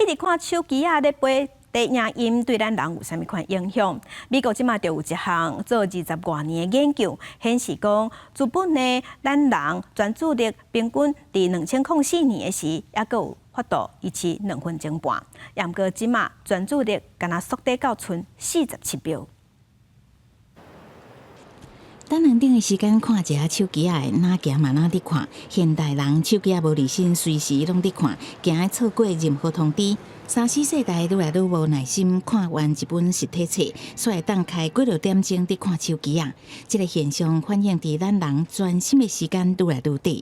直看手機仔咧播短影音對咱人有啥物款影響？美國這馬就有一項做20外年的研究，顯示講，資本呢，咱人專注力平均佇2004年的時，猶閣有法度維持2分鐘半，毋過這馬專注力干焦縮短到賰47秒。等兩點的時間看一下手機仔，哪行嘛哪佇看。現代人手機仔無離身，隨時攏佇看，驚會錯過任何通知。三四世代愈來愈無耐心看完一本實體冊，煞會當開幾落點鐘佇看手機仔。這個現象反映佇咱人專心的時間愈來愈短。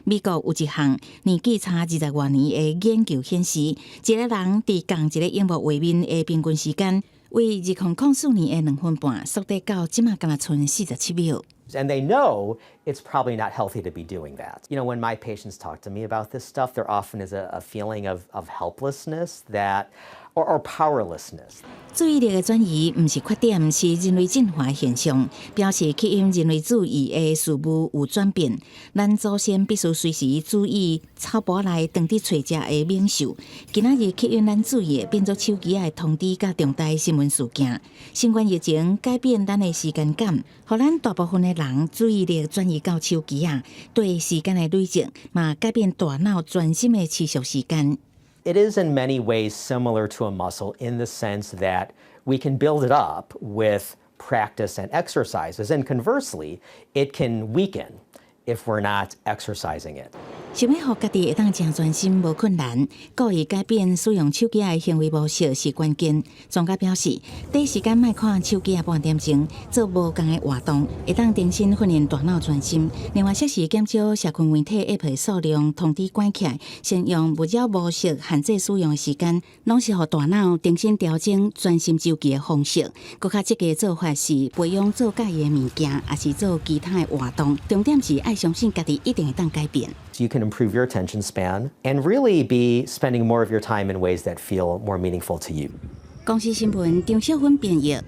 美國有一項年紀差20外年的研究顯示，一個人佇仝一個螢幕畫面的平均時間，為2004年的2分半，縮短到這馬干焦賰47秒。 And they know it's probably not healthy to be doing that. When my patients talk to me about this stuff, there often is a feeling of helplessness that or powerlessness. 注意力的轉移毋是缺點，是人類進化現象，表示吸引人類注意的事物有轉變。咱祖先必須隨時注意草埔內當佇揣食的猛獸，今仔日吸引咱注意的變做手機的通知佮重大新聞事件。新冠疫情改變咱的時間感，予咱大部分的人注意力轉移到手機仔，對時間的累積嘛改變大腦專心的持續時間。 It is in many ways similar to a muscle in the sense that we can build it up with practice and exercises, and conversely, it can weaken if we're not exercising it. 想欲予家己會當誠專心無困難，故意改變使用手機的行為模式是關鍵。專家表示，短時間莫看手機仔半點鐘，做無仝的活動，會當重新訓練大腦專心。另外，適時減少社群媒體 App 的數量，通知關起來，善用勿擾模式限制使用的時間，攏是予大腦重新調整專心週期的方式。閣較積極的做法是培養做佮意的物件，抑是做其他的活動。重點是愛相信家己一定會當改變。 You can improve your attention span and really be spending more of your time in ways that feel more meaningful to you. 公視新聞張小芬編譯。